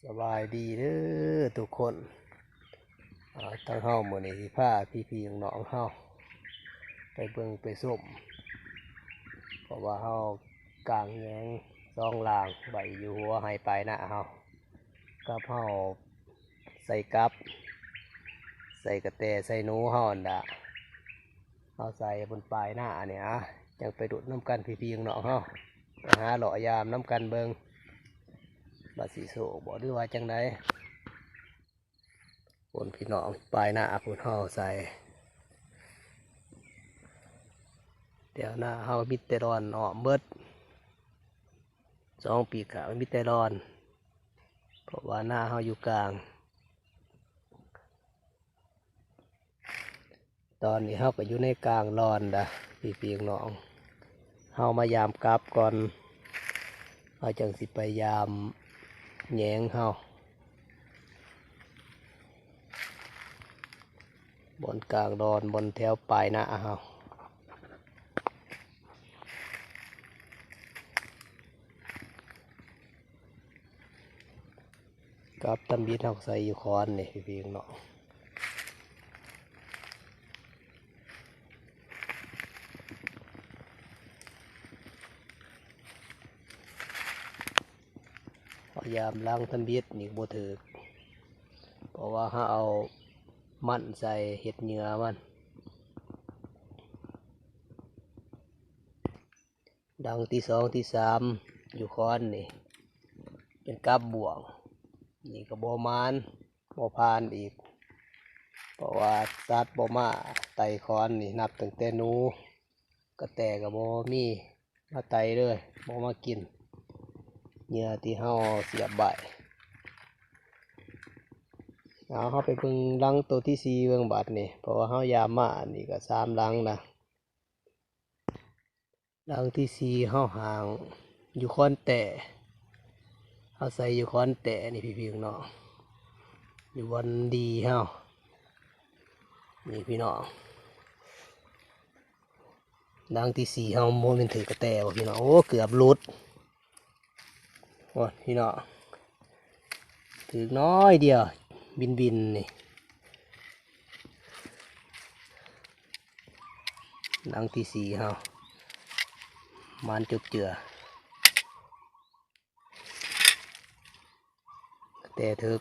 ສະບາຍດີເດີທຸກຄົນ. ອາ ທາງເຮົາມື້ນີ້ຊິພາພີ່ໆນ້ອງໆເຮົາໄປເບິ່ງໄປຊົມ ເພາະວ່າເຮົາກາງແຍງສອງລາງໄວ້ຢູ່ຫົວໄຮ່ປາຍນາເຮົາ ກັບເຮົາໃສ່ກັບ ໃສ່ກະແຕ ໃສ່ໜູເຮົາຫັ້ນລະ ເຮົາໃສ່ບົນປາຍນານີ້ ອາ ຈັ່ງໄປລຸ້ນນຳກັນພີ່ໆນ້ອງໆເຮົາ ໄປຫາເລາະຢາມນຳກັນເບິ່ງ ວ່າຊິໂຊກບໍ່ ຫຼືວ່າຈັ່ງໃດ. ພຸ້ນພີ່ນ້ອງ ປາຍນາພຸ້ນເຮົາໃສ່ ແຖວນາເຮົາມີແຕ່ດອນອ້ອມເບິດ ສອງປີກຂ້າງມີແຕ່ດອນ ເພາະວ່ານາເຮົາຢູ່ກາງ. ຕອນນີ້ເຮົາກໍຢູ່ໃນກາງດອນດາ ພີ່ໆນ້ອງໆ ເຮົາມາຢາມກັບກ່ອນ ເຮົາຈັ່ງຊິໄປຢາມແຍງເຮົາ ບ່ອນກາງດອນ ບ່ອນແຖວປາຍນາເຮົາ. ກັບຕຳບິດເຮົາໃສ່ຢູ່ຄ້ອນນີ້ພີ່ໆນ້ອງ ພະຍາຍາມຫຼັງຕຳບິດນີ້ບໍ່ຖືກ ເພາະວ່າເຮົາເອົາມັນໃສ່ເຮັດເຫຍື່ອມັນ. ຫຼັງທີສອງທີສາມຢູ່ຄ້ອນນີ້ ເປັນກັບບ່ວງ ນີ້ກໍບໍ່ໝານ ບໍ່ຜ່ານອີກ ເພາະວ່າສັດບໍ່ມາໄຕ່ຄ້ອນນີ້ ນັບຕັ້ງແຕ່ໜູ ກະແຕກໍບໍ່ມີມາໄຕ່ເລີຍ ບໍ່ມາກິນເຫຍື່ອທີ່ເຮົາສຽບໄວ້. ເອົາ ເຮົາໄປເບິ່ງຫຼັງໂຕທີສີ່ເບິ່ງບາດນີ້ ເພາະວ່າເຮົາຢາມມານີ້ກໍສາມຫຼັງນະ. ຫຼັງທີສີ່ເຮົາຫາງຢູ່ຄ້ອນແຕ້ ເຮົາໃສ່ຢູ່ຄ້ອນແຕ້ນີ້ພີ່ໆນ້ອງ ຢູ່ບ່ອນດີເຮົານີ້ພີ່ນ້ອງ. ຫຼັງທີສີ່ເຮົາບໍ່ແມ່ນຖືກກະແຕບໍ່ພີ່ນ້ອງ ໂອ້ ເກືອບຫຼຸດ. ໂອ້ຍ ພີ່ນ້ອງ ຖືກໜ້ອຍດຽວ ບິນໆນີ້ ຫຼັງທີສີ່ເຮົາ ໝານຈົບເຈືອ ແຕ່ຖືກ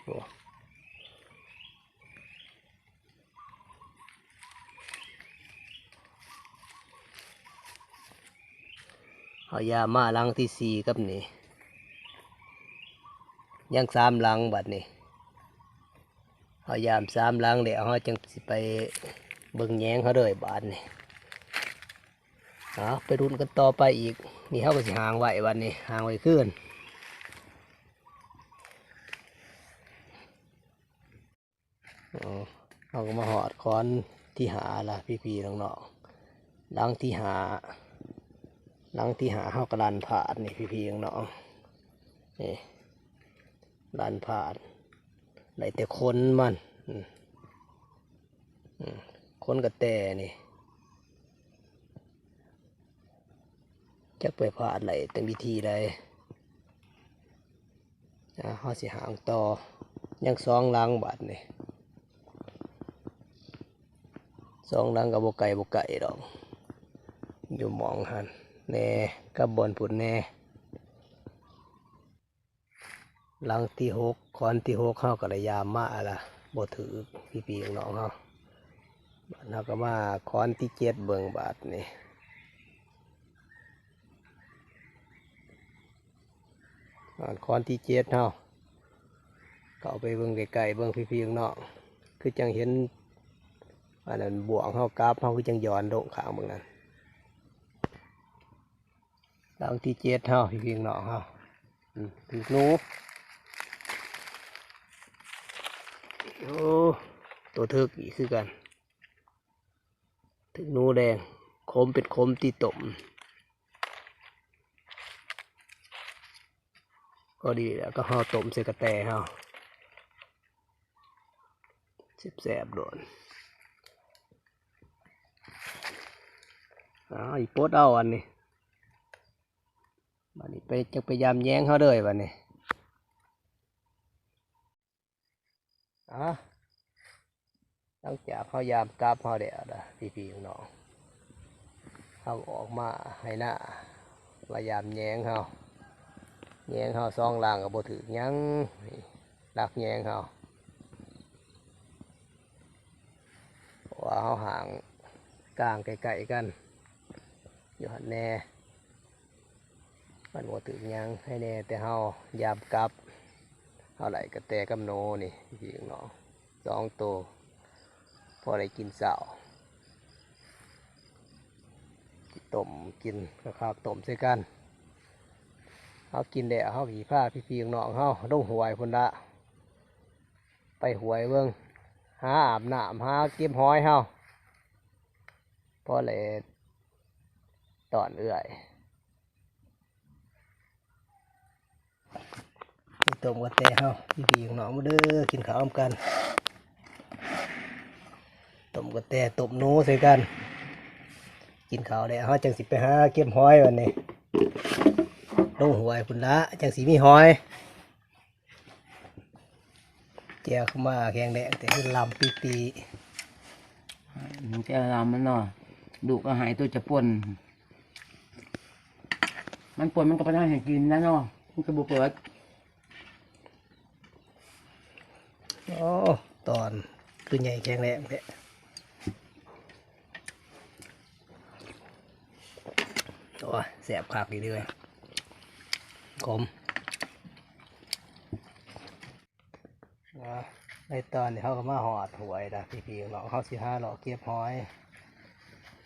ໂອ້ ເຮົາຢາມມາຫຼັງທີສີ່ກັບນີ້ ຍັງສາມຫຼັງບາດນີ້ ເຮົາຢາມສາມຫຼັງແລ້ວ ເຮົາຈັ່ງຊິໄປເບິ່ງແຍງເຮົາເດີບາດນີ້. ເອົາ ໄປລຸ້ນກັນຕໍ່ໄປອີກ ນີ້ເຮົາກໍຊິຫາງໄວ້ບາດນີ້ ຫາງໄວ້ຄືນ. ເອົາ ເຮົາກໍມາຮອດຄ້ອນທີຫ້າລະພີ່ໆນ້ອງໆ ຫຼັງທີຫ້າ ຫຼັງທີຫ້າເຮົາກໍລັນພາດນີ້ພີ່ໆນ້ອງໆ ນີ້ ລັນພາດ ໄດ້ແຕ່ຂົນມັນ ອືມ ອືມ ຂົນກະແຕນີ້ ຈັກໄປພາດໄດ້ແຕ່ວິທີໃດ. ອ່າ ເຮົາຊິຫາງຕໍ່ ຍັງສອງຫຼັງບາດນີ້ ສອງຫຼັງກໍບໍ່ໄກບໍ່ໄກດອກ ຢູ່ໝ່ອງຫັ້ນແດ່ ກັບບ່ອນພຸ້ນແດ່. ຫຼັງທີຫົກ ຄ້ອນທີຫົກ ເຮົາກໍໄດ້ຢາມມາລະ ບໍ່ຖືກພີ່ໆນ້ອງໆເຮົາ. ບາດເຮົາກໍມາຄ້ອນທີເຈັດເບິ່ງບາດນີ້ ອ່າ ຄ້ອນທີເຈັດເຮົາ ເຂົ້າໄປເບິ່ງໃກ້ໆ ເບິ່ງພີ່ໆນ້ອງໆ ຄືຈັ່ງເຫັນ ອັນນັ້ນ ບ່ວງເຮົາກັບ ເຮົາຄືຈັ່ງຢ່ອນລົງຂ້າງເບິ່ງນັ້ນ. ຫຼັງທີເຈັດເຮົາ ພີ່ໆນ້ອງເຮົາ ອືມ ຖືກໜູ ໂອ້ ໂຕຖືກອີກຄືກັນ ຖືກໜູແດງ ຂົມເປັນຂົມຕິຕົ້ມ ກໍດີແລ້ວ ກໍເຮົາຕົ້ມໃສ່ກະແຕເຮົາ ແຊບໆໂລດ. ອ້າວ ອີ່ປົດເອົາອັນນີ້ ບັດນີ້ໄປ ຈັ່ງໄປຢາມແຍງເຮົາເລີຍບັດນີ້. ອາ ຫຼັງຈາກເຮົາຢາມກັບເຮົາແລ້ວນະ ພີ່ໆນ້ອງໆ ເຮົາກໍອອກມາໄຮ່ນາ ມາຢາມແຍງເຮົາ. ແຍງເຮົາສອງຫຼັງກໍບໍ່ຖືກຫຍັງ ນີ້ຫຼັກແຍງເຮົາ ເພາະວ່າເຮົາຫ້າງກາງໃກ້ໆກັນ ຢູ່ຫັ້ນແດ່. ມັນບໍ່ຖືກຫຍັງ ໃຫ້ແນ່ແຕ່ເຮົາຢາມກັບ ເຮົາໄດ້ກະແຕກັບໜູນີ້ພີ່ນ້ອງ ສອງໂຕ ພໍໄດ້ກິນເຊົ້າ ຕົ້ມກິນຄັກໆ ຕົ້ມໃສ່ກັນ. ເຮົາກິນແລ້ວ ເຮົາຊິພາພີ່ໆນ້ອງໆເຮົາລົງຫ້ວຍພຸ້ນລະ ໄປຫ້ວຍເບິ່ງ ຫາອາບນ້ຳ ຫາເກັບຫອຍເຮົາ ພໍໄດ້ຕ້ອນເອື້ອຍ. ຕົ້ມກະແຕເຮົາ ພີ່ໆນ້ອງໆ ມາເດີ ກິນເຂົ້ານຳກັນ. ຕົ້ມກະແຕ ຕົ້ມໜູໃສ່ກັນ ກິນເຂົ້າແລ້ວ ເຮົາຈັ່ງຊິໄປຫາເກັບຫອຍບັດນີ້ ລົງຫ້ວຍພຸ້ນລະ ຈັ່ງຊິມີຫອຍ. ແຈ່ວເຂົ້າມາແຂງແດງ ແຕ່ຄືລຳປີໆ ແຈ່ວລຳມັນເນາະ ລູກກໍໃຫ້ໂຕຈະປົ່ນ ມັນປົ່ນມັນກໍບໍ່ທັນໃຫ້ກິນນະເນາະ ມັນກໍບໍ່ເປີດ. ໂອ້ ຕອນຄືໃຫຍ່ແຂງແດງແທ້ ໂອ້ຍ ແຊບຄັກອີ່ຫຼີເວີຍ ຂົມ. ອາ ໃນຕອນນີ້ເຮົາກໍມາຮອດຫ້ວຍລະ ພີ່ໆນ້ອງໆ ເຮົາຊິຫາເລາະເກັບຫອຍ.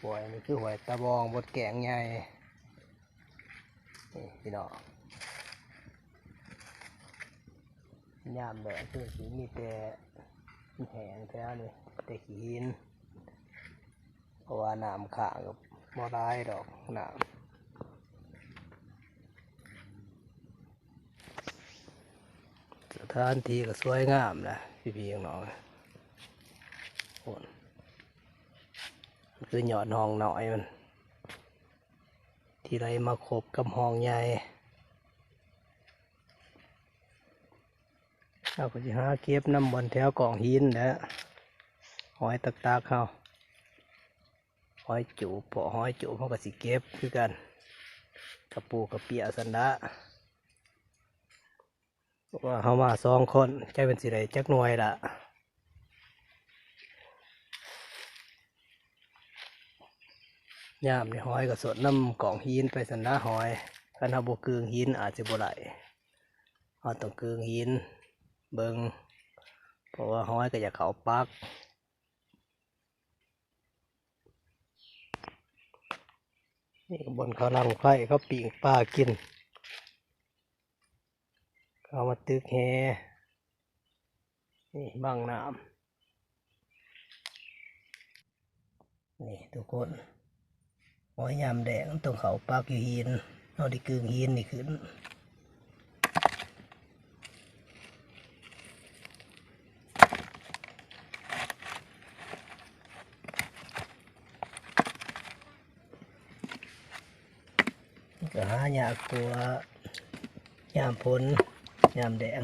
ຫ້ວຍນີ້ຄືຫ້ວຍຕາບອງບົດແກ້ງໃຫຍ່ ນີ້ພີ່ນ້ອງ. ຍາມແລ້ງຄືຊິມີແຕ່ ມັນແຫ້ງແທ້ນີ້ ແຕ່ຂີ້ຫີນ ເພາະວ່ານ້ຳຄ້າງກໍບໍ່ຫຼາຍດອກນ້ຳ. ສະຖານທີ່ກໍສວຍງາມນະ ພີ່ໆນ້ອງໆ ໂອ້ນ ຄືຍອດຮ່ອງນ້ອຍມັນ ທີ່ໄຫຼມາຄົບກັບຮ່ອງໃຫຍ່. ເຮົາກໍຊິຫາເກັບນຳບ່ອນແຖວກ້ອງຫີນແຫຼະ ຫອຍຕັກໆເຮົາ ຫອຍຈູບ ເພາະຫອຍຈູບເຮົາກໍຊິເກັບຄືກັນ ກະປູກະປຽຊັ້ນລະ ເພາະວ່າເຮົາມາສອງຄົນ ຈັກແມ່ນຊິໄດ້ຈັກໜ່ວຍລະ. ຍາມນີ້ຫອຍກໍສົດນຳກ້ອງຫີນໄປຊັ້ນລະ ຫອຍ ຄັນເຮົາບໍ່ກຶງຫີນອາດຊິບໍ່ໄດ້ ເຮົາຕ້ອງກຶງຫີນເບິ່ງ ເພາະວ່າຫອຍກໍຢາກເຂົ້າປັກ. ນີ້ກໍບ່ອນເຂົາດັງໄຟ ເຂົາປີ້ງປາກິນ ເຂົາມາຕຶກແຫ ນີ້ບັງນ້ຳ. ນີ້ທຸກຄົນ ຫອຍຍາມແລ້ງມັນຕ້ອງເຂົ້າປັກຢູ່ຫີນ ເຮົາໄດ້ກຶງຫີນນີ້ຂຶ້ນ ມັນກໍຫາຍາກກວ່າຍາມຝົນ ຍາມແລ້ງ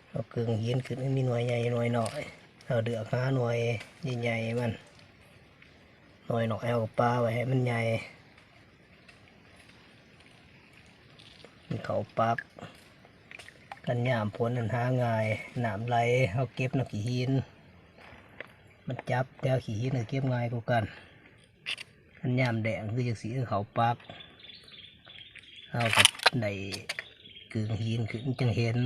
ເຮົາກຶງຫີນຂຶ້ນ ມັນມີໜ່ວຍໃຫຍ່ໜ່ວຍນ້ອຍ ເຮົາເລືອກຫາໜ່ວຍໃຫຍ່ໆມັນ ໜ່ວຍນ້ອຍເຮົາກໍປະໄວ້ໃຫ້ມັນໃຫຍ່ ມັນເຂົ້າປັກ. ຄັນຍາມຝົນນັ້ນຫາງ່າຍ ນ້ຳໄຫຼ ເຮົາເກັບນຳຂີ້ຫີນ ມັນຈັບແຖວຂີ້ຫີນກໍເກັບງ່າຍກວ່າກັນ. ຄັນຍາມແລ້ງຄືຈັ່ງຊີ້ ເຂົ້າປັກ ເຮົາກໍໄດ້ກຶງຫີນຂຶ້ນ ມັນຈັ່ງເຫັນ.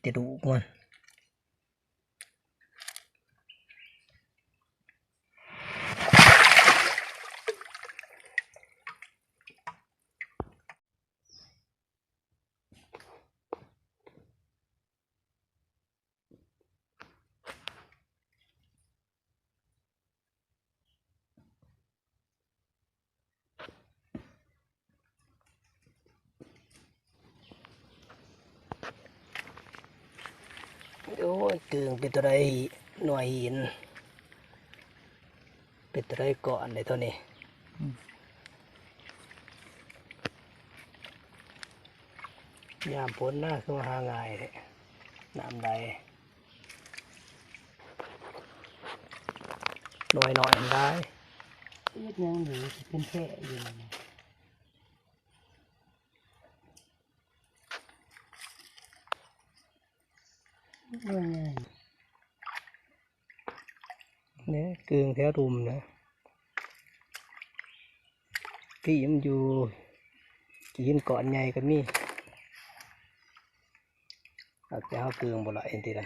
ແຕ່ດູກມັນ. ເ ໂອ້ຍ ກຶ່ງເປັນຕົວໃດ ໜ່ວຍຫີນ ເປັນຕົວໃດກ່ອນເດ້ຕົວນີ້. ອືມ ຍາມຝົນນະ ຄືວ່າຫາງ່າຍແທ້ ນ້ຳໄຫຼ ໜ່ວຍນ້ອຍຫຼາຍ. ເຮັດຫຍັງດີ ຊິເປັນແພະຢູ່ນີ້. ໜ່ວຍໃຫຍ່ ນີ້ ກຶ່ງແຖວລຸ່ມນະ ທີ່ມັນຢູ່ຫີນກ້ອນໃຫຍ່ກໍມີ ແຕ່ເຮົາກຶ່ງບໍ່ໄດ້ຕິລະ.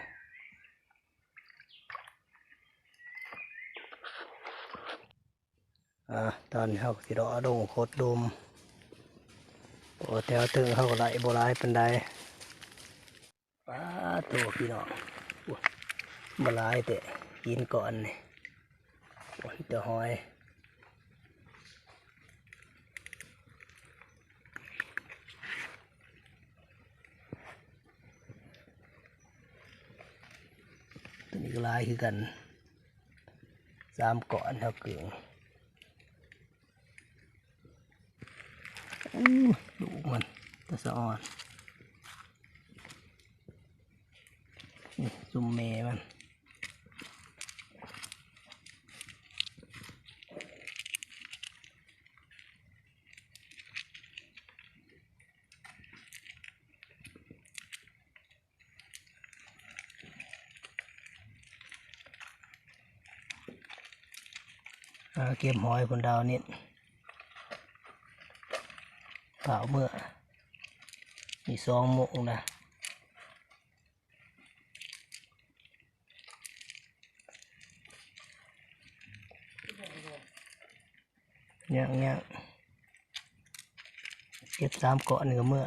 ອ່າ ຕອນນີ້ເຮົາກໍຊິເລາະລົງຂຸດລຸ່ມ ເພາະວ່າແຖວເທິງເຮົາກໍໄດ້ບໍ່ຫຼາຍປານໃດ. ປາໂທ້ ພີ່ນ້ອງ ໂອ້ຍ ບໍ່ຫຼາຍແທ້ ຫີນກ້ອນນີ້ ໂອ້ຍ ມີແຕ່ຫອຍ. ຕົວນີ້ກໍຫຼາຍຄືກັນ ສາມກ້ອນເທົ່າກຶ່ງ. ໂອ້ ລູກມັນຕາສະອອນ ນີ້ ຊຸມແມ່ມັນ. ຫາເກັບຫອຍພຸ້ນດາວນິດ ຟ້າວເມືອ ນີ້ສອງໂມງນະ. ຍັງໆ ເກັບສາມກ້ອນນີ້ກໍເມືອ.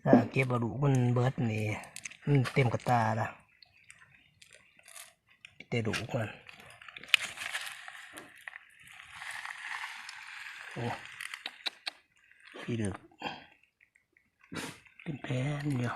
ຖ້າເກັບເອົາລູກມັນເບິດນີ້ ມັນເຕັມກະຕ່າລະ ມີແຕ່ລູກມັນ. ໂອ້ ຂີ້ເດິກ ເປັນແຜ່ນຢູ່.